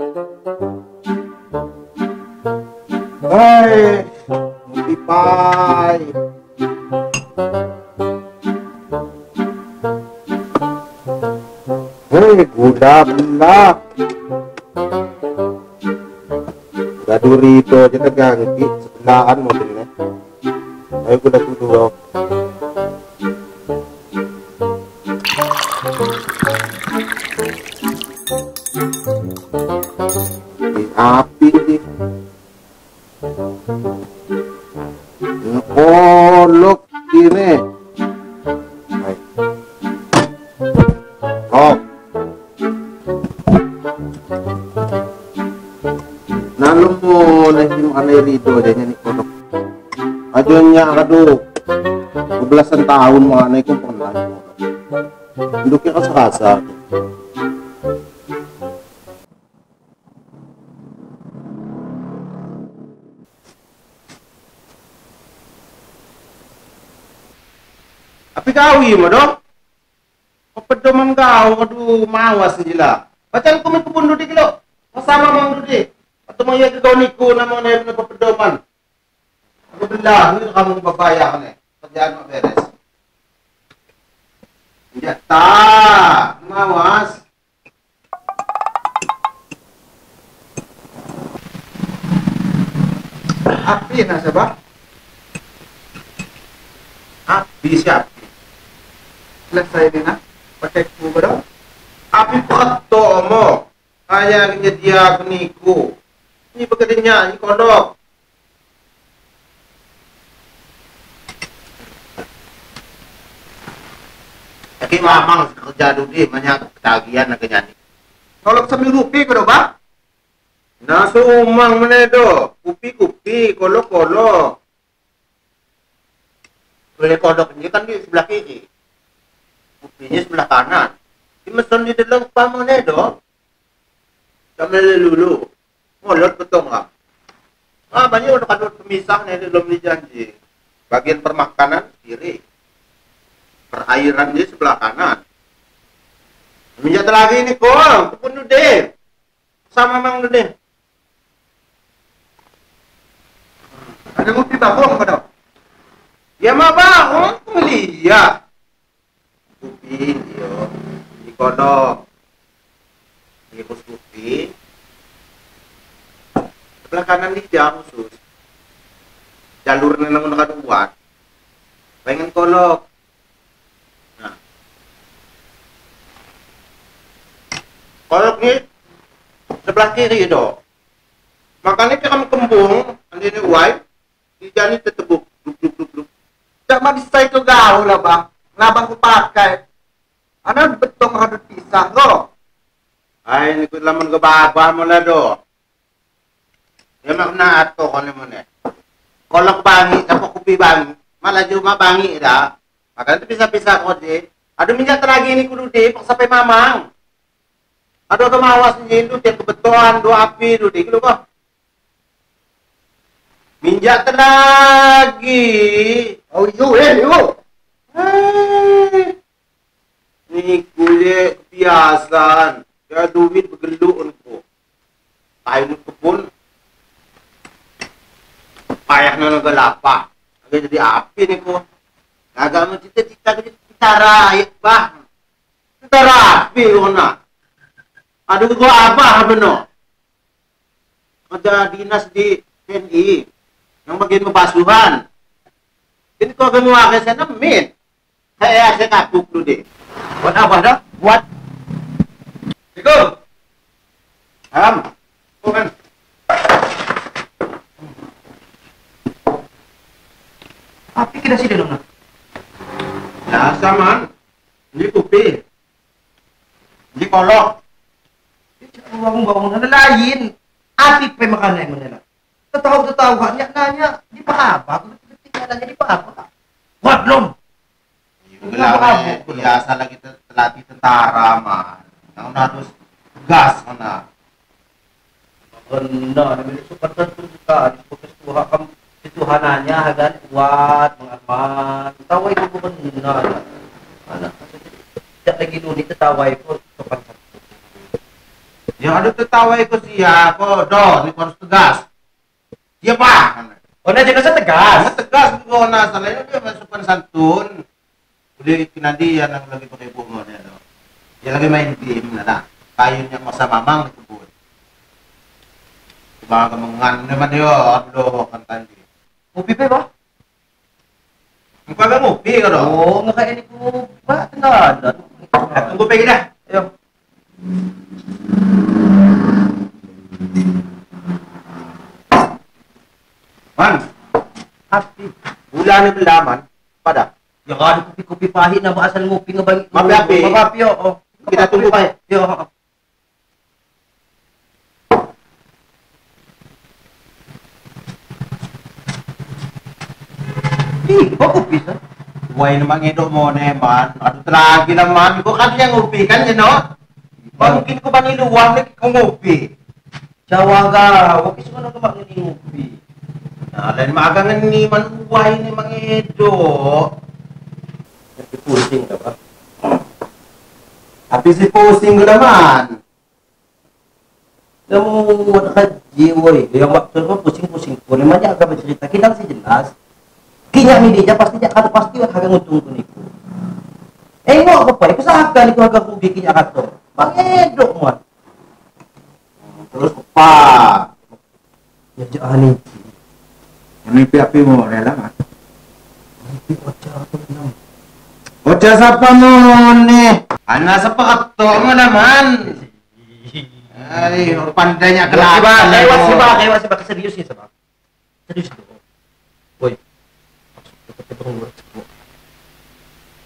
Hei, pai. Hei, gula belah. Gula durito aja terganggi sebelahan modelnya. Ayo gula dulu. Api nih. Kolok ini. Oh. Nalu mo na makan itu aja nih kolok. Ajunya aduh. 12 tahun makan iku pernah. Nduknya rasa-rasa. Api gawi mo dong. Pedoman kau, aduh mawas njila. Bacaan ku min kebun dudi kilo. Sama mang dudi. Atau mang ya kau niku nama ne pedoman. Aku belah ni kamu babaya ne. Kerjaan mak beres. Ya tak, mawas. Api nasabah. Api siap. Selesai ni nak pakai ku berapa? Api peto mo. Ayah dia niku. Ini bekerja ni kolok. Tapi mamang kerja dulu banyak ketagihan nak nyanyi. Kolok sambil rupi kau ba? Nasu umang mana do? Kupi-kupi, kolok-kolok. Boleh kolok ini kan di sebelah kiri. Kupinya sebelah kanan. Di mesin di dalam pamane do. Sambil lulu. Molot betul nggak? Ah banyak orang kadut pemisah nih belum dijanji. Bagian permakanan kiri. Perairan di sebelah kanan. Minyak lagi ini kok, kebun deh. Sama mang deh. Ada bukti bohong kau dong? Ya mah bohong, ngeliat. Kupi, iyo, di kodok, di kupi. Sebelah kanan di jam khusus. Jalur neneng buat. Pengen kolok. Nah, kolok nih sebelah kiri do. Makanya kita kembung, nanti ini wife, dijani tetebuk, duk duk duk duk. Jangan disai ke gaul lah bang. Ngabang ku pakai. Ana betong harus pisah lo. Ay, ini ku lamun ke babah mula do. Ya makna ato kono mone. Kolok bangi, apa kupi bangi, malah cuma bangi dah. Makanya itu pisah-pisah kok deh. Aduh minyak lagi ini kudu deh, pak sampai mamang. Aduh kemawas nyindu tiap kebetulan dua api du deh, kok. Minyak lagi. Oh iyo yo. Ini kulit kebiasaan. Ya duit begeluk ko. Tayo kebun. Payah na nagalapa. Agak jadi api ni ko. Agak mo cita-cita ko tentara, bah. Tentara api ko na. Aduh ko apa beno. Ada dinas di TNI yang bagian pembasuhan. Ini ko agak mewakil saya nemin. Saya kabuk dulu deh. Buat apa dah? Buat. Iko. Am. Bukan. Api kita sih dong nak. Ya saman. Ini kupi. Ini kolok. Bangun-bangun ada lain. Api pe makanan yang mana? Tetahu-tetahu hanya nanya di apa? Ketika nanya di apa? Buat belum? Biasa lagi terlatih tentara man. Nah, harus gas mana? Benar, ini super tentu juga. Fokus Tuhan kamu Tuhanannya agar kuat, mengaman. Tahu itu benar. Anak tidak lagi dulu tertawa itu sopan satu. Yang ada tertawa ikut siapa, doh, ini harus tegas. Siapa? Oh, nah, jenazah tegas. Nah, tegas juga nah, salahnya dia masuk santun. Udah nanti yang lagi pakai bunga dia, doh. Dia lagi main game, nah, kayunya masa mamang di kebun. Bang kemengan teman dia, aduh, kan tadi. Ngopi pe, bah? Engkau agak ngopi kau doh? Oh, nggak kayak ini ku, pak, tinggal ada. Tunggu pergi dah. Ayo. Man, api. Bulan ni belaman, pada. Ya ada kopi-kopi pahit nak asal ngopi ngebang. Mapi api. Mapi api, oh. Kita tunggu pahit. Ya. Ih, kok kopi sah? Wah, ini mang edok mo ne man. Aduh terlagi lah man. Kok kan yang ngopi kan you know? Mungkin ku bani luang ni ku ngopi. Jawa ga, oke semua nak mak ngeni ngopi. Nah, lain mak agak ngeni man wah ini mang edok. Tapi pusing dah pak. Tapi si pusing dah man. Kamu buat haji woi, yang waktu tu pusing-pusing pun, memangnya agak bercerita kita sih jelas. Kinya ni dia pasti dia kata pasti harga untung tu niku. Engok apa iku sakan iku harga rugi kinya kata. Bang edok muat. Terus apa? Ya jangan ni. Ini api mo rela mat. Ini oca apa nam? Oca siapa mo ni? Ana siapa kato mo naman? Ay, pandainya kelak. Lewat sih, bak serius sih, sebab. Serius tu. Woi.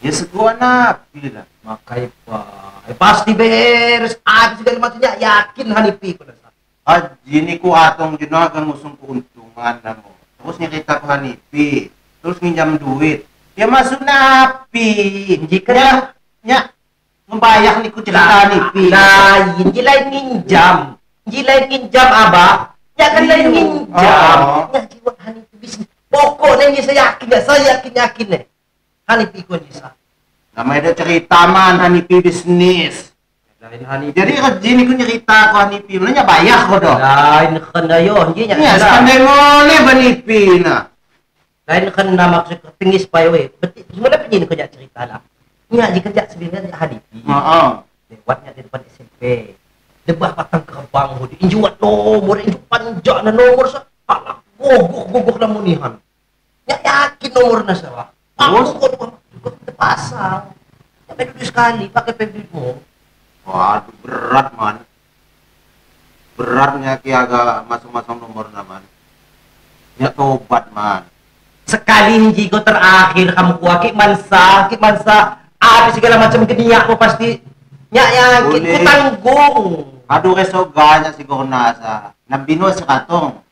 Ya segua nabi lah. Makai pak, pasti beres. Habis segala macamnya yakin hanipi ku nasa. Haji ni ku atong jeno akan ngusung keuntungan namo. Terus nyerita ku hanipi, terus nginjam duit. Ya masuk nabi. Jika nya membayar ni ku cerita hanipi. Lain, lain nginjam, lain nginjam abah. Ya kan lain nginjam. Ya jiwa hanipi bisnis. Pokoknya ni saya yakin ya, saya yakin nih. Hanipi ku ni sah. Namanya ada cerita man hanipi bisnis. Lain hanipi. Jadi kerja ni ku cerita ku hanipi, mana bayar ku doh. Lain kena yo, ni nya. Ya, pandai boleh hanipi nah. Lain kena maksud tinggi supaya we. Betul, semula penyin ku jak cerita lah. Nya jika jak sebenarnya hanipi. Heeh. Lewatnya di depan SMP. Lebah patang gerbang hudi. Injuat nomor, inju panjang na nomor sa. Alah, gogok-gogok na munihan. Ya yakin nomor na sawa. Aku kok terpasang. Ya duduk sekali pakai duitmu. Waduh berat man. Beratnya ki agak masang-masang nomor na man. Ya tobat man. Sekali hiji ko terakhir kamu kuah ki mansa, habis segala macam geniak ko pasti. Nya yakin ku tanggung. Aduh resoganya siguro nasa. Nambino sa katong.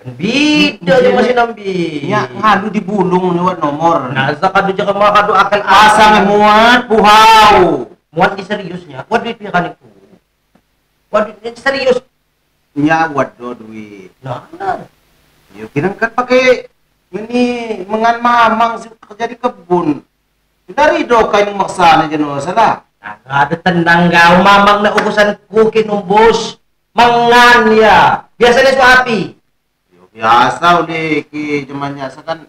Bida je masih nambi. Ya, ngadu di bulung ni nomor. Nah, kadu je kama kadu akal pasang muat puhau. Muat ni seriusnya. Buat duit pikan iku. Buat duit serius. Nya buat do duit. Nah, nah. Yo kira kan pakai ini mengan mamang kerja di kebun. Dari do kain maksa na jeno salah. Nah, ada tenang kau mamang na urusan ku kinumbus. Mangan ya. Biasanya su api. Biasa oleh ki zamannya kan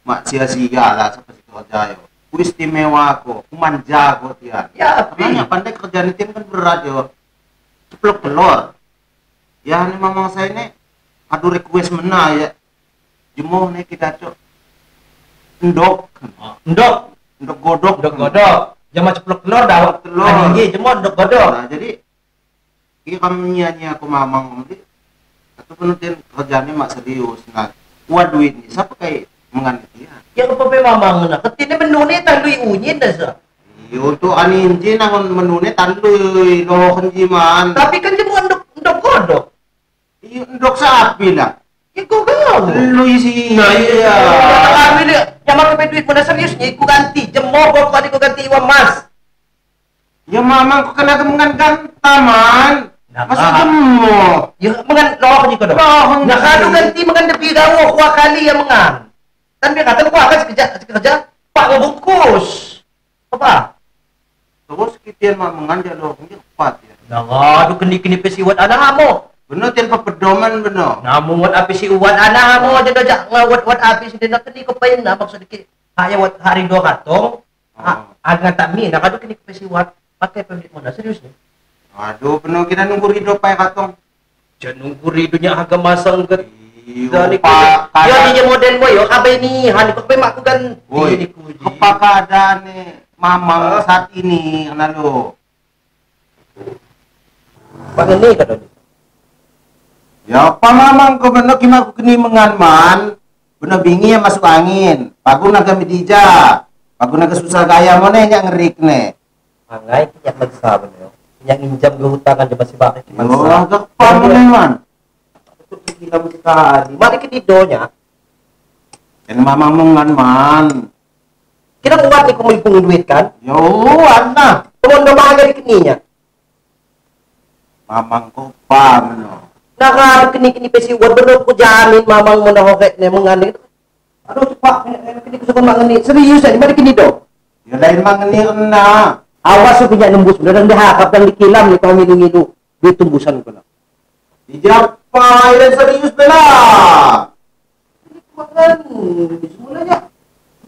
mak sia-sia lah seperti kerja yo. Ku istimewa ko, ku manja ko tian. Ya, makanya pandai kerjaan itu kan berat yo. Ceplok telur. Ya ni mamang saya ni adu request mena ya. Jemoh ni kita cok endok. Endok, endok godok, endok godok. Jaman ceplok telur dah telur. Ini jemoh endok godok. Nah, jadi ki kami nyanyi aku mamang ni atau penonton kerjanya mak serius nah kuat duit ni siapa kayak mengan dia ya apa pe mamang nah ketine menune tandui unyin dah sa iya untuk aninji nangon menune tandui loh kenjiman tapi kan jemu endok endok godok iya endok sapi lah ya kok kau lu isi nah iya kami ni yang make duit mana serius ni ku ganti jemo pokoknya ku ganti uang mas ya mamang kau kena mengan gantaman. Masa jemo? Ya mengan loh ni kau dah. Nah kalau ganti mengan depi gawo kuah kali ya mengan. Kan dia kata kuah kan sekejap kerja pak bungkus. Apa? Terus kitian mak mengan dia loh ni kuat ya. Nah, aduh keni-keni pesiwat anak amo. Bener tian pepedoman bener. Namun wat api si uat anak amo aja dojak ngawat wat api si dina keni kepain nah maksud ki haya wat hari dua katong. Agak tak mi nah aduh keni pesiwat pakai pemilik mana serius nih. Aduh bener kita nunggu ridho pai katong. Jangan nunggu ridhonya agak masang ke. Iya, ya ini model boy yo abai ni han kok pe makku kan. Woi, apa keadaan nih mamang saat ini karena lo. Pak ini kata dia. Ya apa mamang kau bener kima aku kini mengan man. Bener bingi ya masuk angin. Pagu naga midija. Pagu naga susah gaya mau nih nyak ngerik nih. Angai nyak maksa bener. Nyak nginjam ke hutangan dia masih pakai maksa. Oh, agak paham nih man. Gila sekali. Mari ke tidonya. Dan mamang mengan man. Kita kuat nih kumpul duit kan? Yo, nah. Teman bahagia di keninya. Mamang kopa meno. Nah, kalau kini-kini pesi buat bener ku jamin mamang menahoke ne mengani. Aduh cepat kini kesukaan mangeni. Serius ya, mari kini do. Ya lain mangeni na. Awas punya nembus beneran dihakap dan dikilam nih kalau ngilu-ngilu duit tembusan kena. Dijapa ya serius bela. Makan semulanya.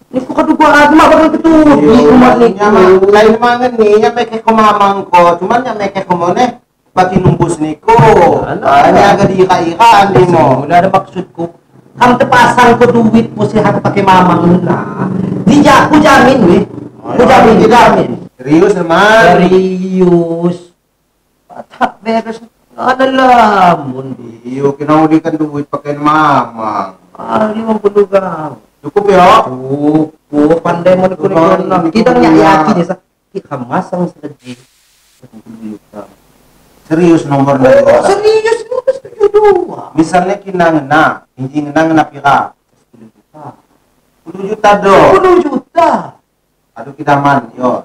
Ini kok keduga aku mah bakal ketut. Iya, lain mangeni nya meke ko mamang ko, cuman nya meke ko mone bagi nembus niko. Ini agak diira-iraan di mo. Udah ada maksudku. Kamu terpasang ke duit mesti aku pakai mamang nah. Dia aku jamin weh. Aku jamin tidak. Serius teman. Serius. Tak beres. Ada lamun. Iyo kena udikan duit pakai mamang. Ah 50 gram. Cukup ya? Cukup. Pandai mau dikulik. Kita nggak yakin ya. Kita masang serji. 50 juta. Serius nomor dari orang. Serius 72. Misalnya kina ngena, inji ngena ngena pira. 10 juta. 10 juta do. 10 juta. Aduh kita man, yo.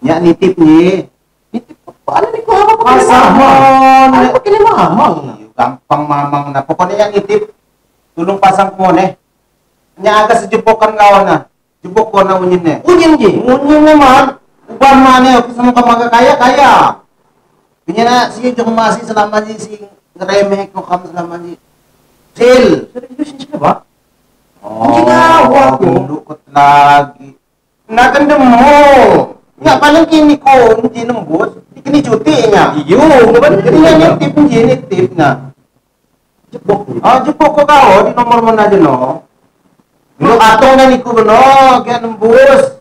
Nyak nitip nih. Nitip apa? Nih kok apa pakai mamang? Apa pakai mamang? Gampang mamang nah. Pokoknya nyak nitip. Tolong pasang kone. Nyak agak sejepokan kawan nah. Jepok kona unyinnya. Unyin ji. Unyinnya man. Uban mana? Oke sama kamu kaya kaya. Punya si cuma masih selama ini si ngeremeh kok kamu selama ini. Sil. Serius ini siapa? Oh, aku lagi. Nah kan demo. Nggak paling kini kok di nembus, kini cuti nya. Iyo, kini nitip nitip nah. Jepok. Ah jepok kok kau di nomor mana aja no? Lu katong na niku beno, kayak nembus.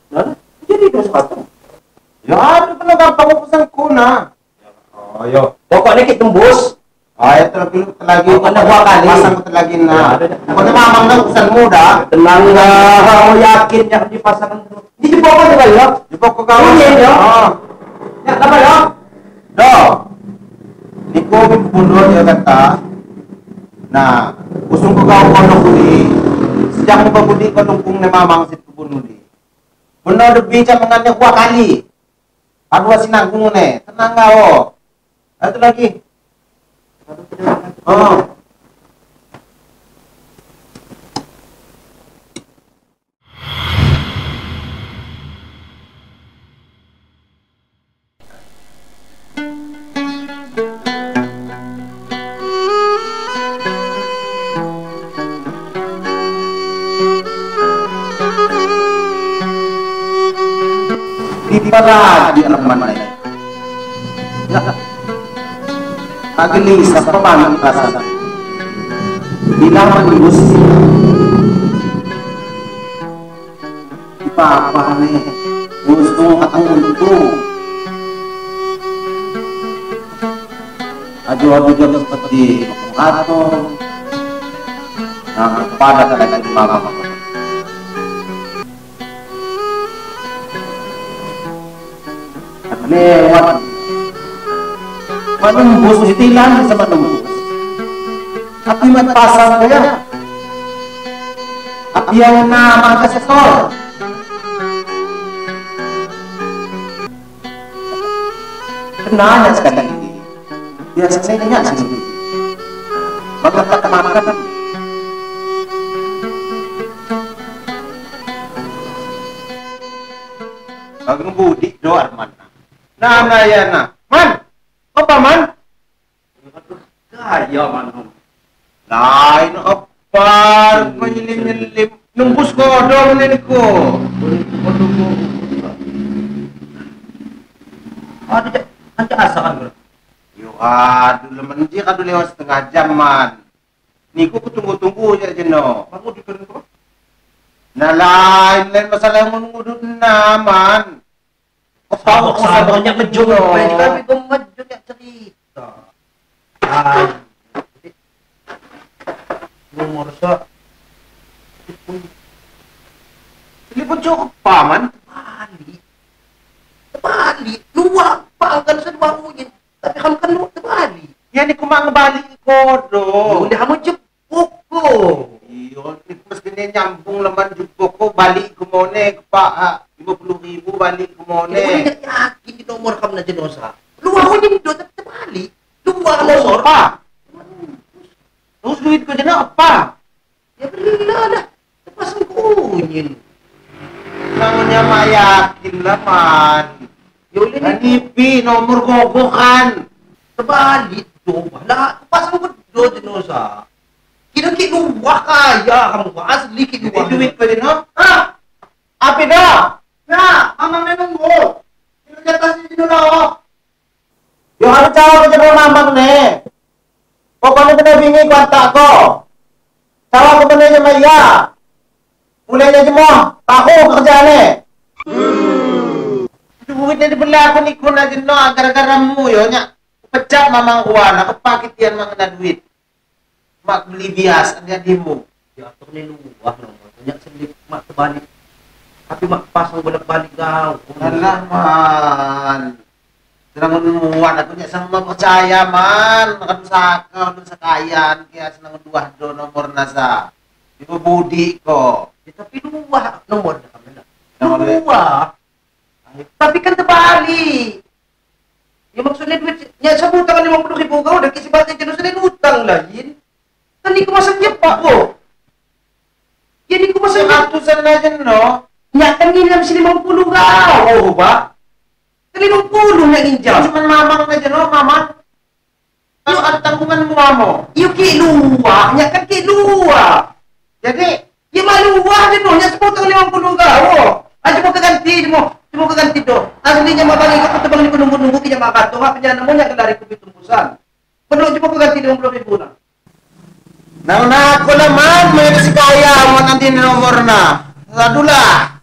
Nah, jadi dos katong. Ya, aduh kena gampang urusan kuna. Oh, yo. Pokoknya kita tembus. Ah, ya terlebih lagi. Pokoknya dua kali. Pasang lagi nah. Pokoknya mamang dah urusan muda. Tenang lah, oh, yakin yang dipasangkan. Di jepok kau ya? Jepok kau. Iya, ya. Ya, apa ya? Do. Niko mundur ya kata. Nah, usung kau kondok budi. Sejak mau budi kau nungkung ne mamang sit kebun budi. Benar lebih jam mengannya dua kali. Aduh sinanggung nih, tenang kau. Satu lagi. Oh. Di mana ya. Agelis apa mana rasa bila menembus apa nih untung atau untung aduh aduh jam seperti atau nah pada kata mama. Lewat menembus istilah bisa menembus tapi mat pasang ya tapi yang nama ke sektor kenanya sekali biasanya sih maka makan Bagi budi do arman. Nah, ya nah. Man, apa man? Gaya man. Lain apa menyelim-nyelim nembus kodong ini ko. Aduh, ada asakan bro. Yo, aduh lemen ji kadu lewat setengah jam man. Niku ku tunggu-tunggu aja jeno. Bangun di turun ko. Nah lain lain masalah yang menunggu man. Kau sabarnya mejung, kami kau mejung ya cerita. Ah, nomor sa. Telepon cukup paman. Balik, balik. Luar bangkan sedua uyin. Tapi kamu kan luar terbalik. Ya ni kumang balik kodo. Udah kamu jepuk ko. Iyo, ni mestinya nyambung leman jepuk ko balik ke mone ke pak 50.000 balik ke mone. Ini yakin di nomor kamu na jenosa. Luar uyin do tapi terbalik. Luar nomor apa? Terus duit ko jeno apa? Ya berilah lah. Terpasang kunyin. Namanya mah yakin lah man. Nipi nomor gogokan. Terbalik coba lah. Pasang bedo jenosa. Kira ki luah kaya kamu asli ki luah. Duit ko jeno? Ah, apa dah? Nah, mamang nunggu. Kira jatah sini jeno lah. Yo ada cara kerja mamang nih. Pokoknya kena bingi kuat ko. Cara aku bener sama iya. Mulainya semua, tahu kerjaannya. Duitnya dibeli aku nikun aja no, gara-gara mu yo nya. Pecah mamang kuana, aku pakitian mang kena duit. Mak beli bias, ada dimu. Ya atur ni luah nomor, nya selip mak terbalik. Tapi mak pasang bolak-balik kau. Alah man. Senang muat aku nya sama percaya man, kan saka, kan sekayan, kia senang dua do nomor nasa. Ibu budi ko. Ya, tapi luah nomor kami lah. Luah. Tapi kan terbalik. Ya maksudnya duit ya sabu utang 50.000 kau udah kisi balik jenis ini utang lain. Kan iku masa nyepak ko. Ya niku masa ratusan aja no. Ya kan ngilam si 50 kau. Oh, Pak. Kan 50 yang injam. Cuman mamang aja no, mamang. Kalau ada tanggungan mu mamo. Yo ki luah, ya kan ki luah. Jadi ya malu wah je no, nya sepotong 50 kau. Aja mau keganti mau keganti do. Aslinya mah bagi aku tebang ni nunggu-nunggu kinya makan tuh, hak namanya ke dari kubi tumbusan. Perlu cuma keganti 50.000 nah. Nah, aku lah man, main si kaya mau nanti nomor nah. Sadulah.